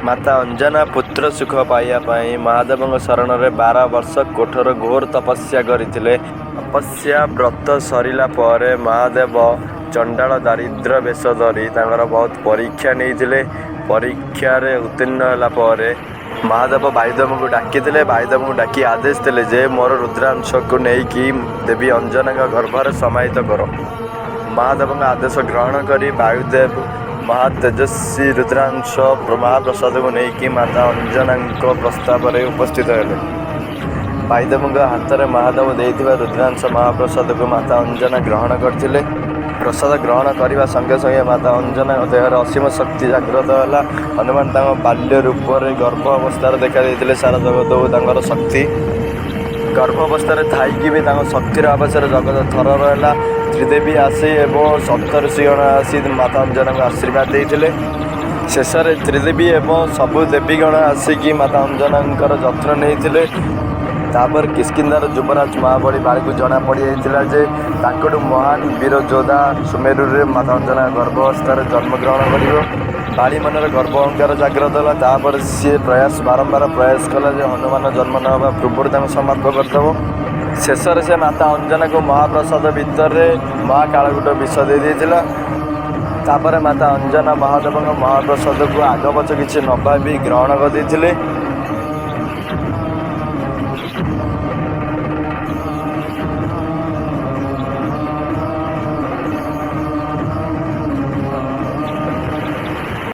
ମାତା ଅଞ୍ଜନା ପୁତ୍ର ସୁଖ ପାଇବା ପାଇଁ ମହାଦେବଙ୍କ ଶରଣରେ 12 ବର୍ଷ କଠୋର ଘୋର ତପସ୍ୟା କରିଥିଲେ। ତପସ୍ୟା ବ୍ରତ ସରିଲା ପରେ ମହାଦେବ ଚଣ୍ଡାଳ ଦାରିଦ୍ର୍ୟ ବେଶ ଧରି ତାଙ୍କର ବହୁତ ପରୀକ୍ଷା ନେଇଥିଲେ। ପରୀକ୍ଷାରେ ଉତ୍ତୀର୍ଣ୍ଣ ହେଲା ପରେ ମହାଦେବ ବାୟୁଦେବଙ୍କୁ ଡାକିଥିଲେ। ବାୟୁଦେବଙ୍କୁ ଡାକି ଆଦେଶ ଦେଲେ ଯେ ମୋର ରୁଦ୍ରାଂଶକୁ ନେଇକି ଦେବୀ ଅଞ୍ଜନାଙ୍କ ଗର୍ଭରେ ସମାହିତ କର। ମହାଦେବଙ୍କ ଆଦେଶ ଗ୍ରହଣ କରି ବାୟୁଦେବ ମହା ତେଜସ୍ୱୀ ରୁଦ୍ରାଂଶ ମହାପ୍ରସାଦକୁ ନେଇକି ମାତା ଅଞ୍ଜନାଙ୍କ ପ୍ରସ୍ତାବରେ ଉପସ୍ଥିତ ହେଲେ। ବାୟୁଦେବଙ୍କ ହାତରେ ମହାଦେବ ଦେଇଥିବା ରୁଦ୍ରାଂଶ ମହାପ୍ରସାଦକୁ ମାତା ଅଞ୍ଜନା ଗ୍ରହଣ କରିଥିଲେ। ପ୍ରସାଦ ଗ୍ରହଣ କରିବା ସଙ୍ଗେ ସଙ୍ଗେ ମାତା ଅଞ୍ଜନାଙ୍କ ଦେହରେ ଅସୀମ ଶକ୍ତି ଜାଗ୍ରତ ହେଲା। ହନୁମାନ ତାଙ୍କ ବାଲ୍ୟ ରୂପରେ ଗର୍ଭ ଅବସ୍ଥାରେ ଦେଖାଦେଇଥିଲେ ସାରା ଜଗତକୁ। ତାଙ୍କର ଶକ୍ତି, ଗର୍ଭ ଅବସ୍ଥାରେ ଥାଇକି ବି ତାଙ୍କ ଶକ୍ତିର ଆଭାସରେ ଜଗତ ଥରହର ହେଲା। ତ୍ରିଦେବୀ ଆସି ଏବଂ ସପ୍ତଋଷିଗଣ ଆସି ମାତା ଅଞ୍ଜନାଙ୍କୁ ଆଶୀର୍ବାଦ ଦେଇଥିଲେ। ଶେଷରେ ତ୍ରିଦେବୀ ଏବଂ ସବୁ ଦେବୀଗଣ ଆସିକି ମାତା ଅଞ୍ଜନାଙ୍କର ଯତ୍ନ ନେଇଥିଲେ। ତାପରେ କିଷ୍କିନ୍ଧାର ଯୁବରାଜ ମହାବଳୀ ବାଳିକୁ ଜଣା ପଡ଼ିଯାଇଥିଲା ଯେ ତାଙ୍କଠୁ ମହାନ ବୀର ଯୋଦ୍ଧା ସୁମେରୁରେ ମାତା ଅଞ୍ଜନା ଗର୍ଭ ଅବସ୍ଥାରେ ଜନ୍ମଗ୍ରହଣ କରିବ। ବାଳି ମନରେ ଗର୍ବ, ଅହଙ୍କାର ଜାଗ୍ରତ ହେଲା। ତାପରେ ସିଏ ପ୍ରୟାସ, ବାରମ୍ବାର ପ୍ରୟାସ କଲା ଯେ ହନୁମାନ ଜନ୍ମ ନ ହେବା ପୂର୍ବରୁ ତାଙ୍କୁ ସମାପ୍ତ କରିଦେବ। ଶେଷରେ ସେ ମାତା ଅଞ୍ଜନାକୁ ମହାପ୍ରସାଦ ଭିତରେ ମହାକାଳକୂଟ ବିଷ ଦେଇ ଦେଇଥିଲା। ତାପରେ ମାତା ଅଞ୍ଜନା ମହାଦେବଙ୍କ ମହାପ୍ରସାଦକୁ ଆଗ ପଛ କିଛି ନ ଭାବି ଗ୍ରହଣ କରିଦେଇଥିଲେ।